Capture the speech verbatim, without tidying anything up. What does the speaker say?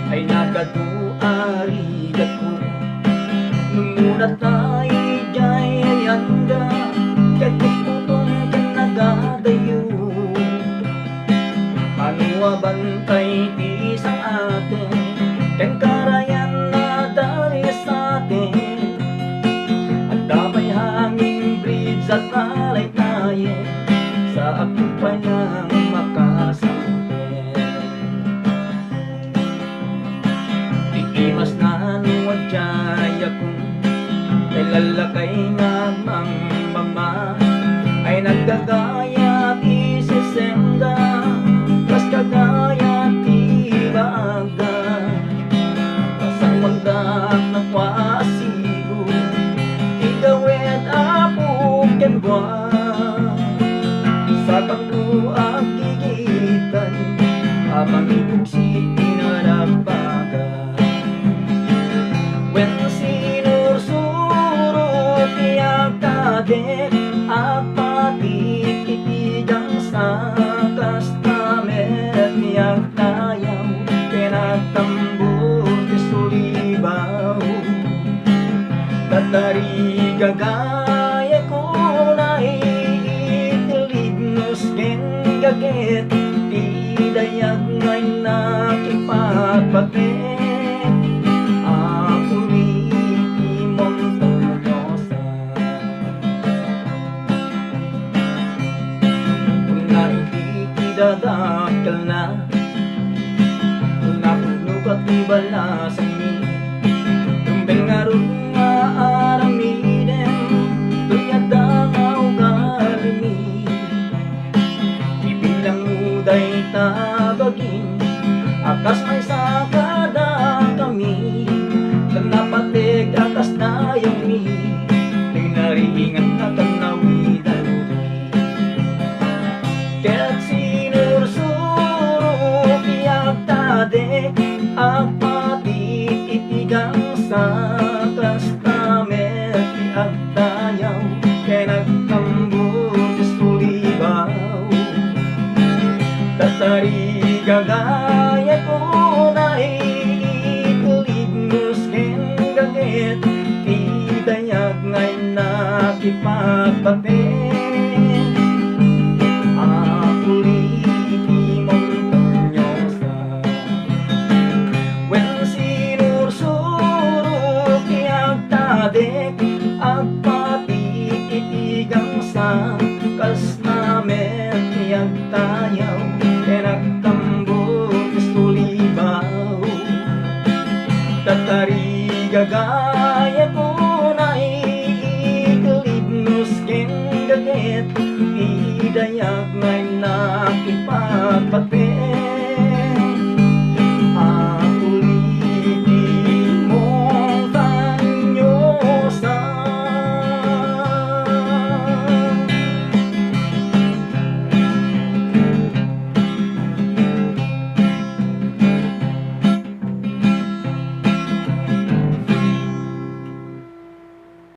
Ay nagadu a rigatko, no munatna idiay ayanda, ket putputon ken nagadayo. Mano a bantay ti sang-aten, ken karayan a dalisaten. Adda pay hanging bridge a talaytayen, sa apupay nang makasangpet. Ti imas na no adjayakon, ti lallakay nga agmamama, ay nagdagayat iti sesenda, kas kagayat ti baga. Kasawanda nakua a sigo, igawid a puggenwa. Sakangko a gigitan, a mangipugsit ti nalagpagan. Wen sinursuro ti agtadik, agpatik iti gangsa, kasta met ti agtayaw, ken agtambor ti sulibaw. Tatari gagayko na iti lignos ken gaget, ti dayag nga innak ipatpateg, Apo iti montañosa. Kuna iti kidadakkelna, napudno ket ni balasangmi, rumbeng ngarud nga aramidem, toy adda nga ugalimi. Ibilangmo dayta bagim, a kas maysa kadakami, ken napateg a kas dayagmi, ti nariingan a ken nawidanmi. Ket sinursuro ti agtadik, agpatik iti gangsa, kasta met ti agtayaw, ken agtambor ti sulibaw. Tatari gagayko na iti lignos ken gaget, ti dayag nga innak ipatpateg, Apo iti montañosa. Wen sinursuro ti agtadik, agpatik iti gangsa, kasta met ti agtayaw, ken agtambor ti sulibaw. Tatari gagayko na iti lignos ken gaget, ti dayag nga innak ipatpateg,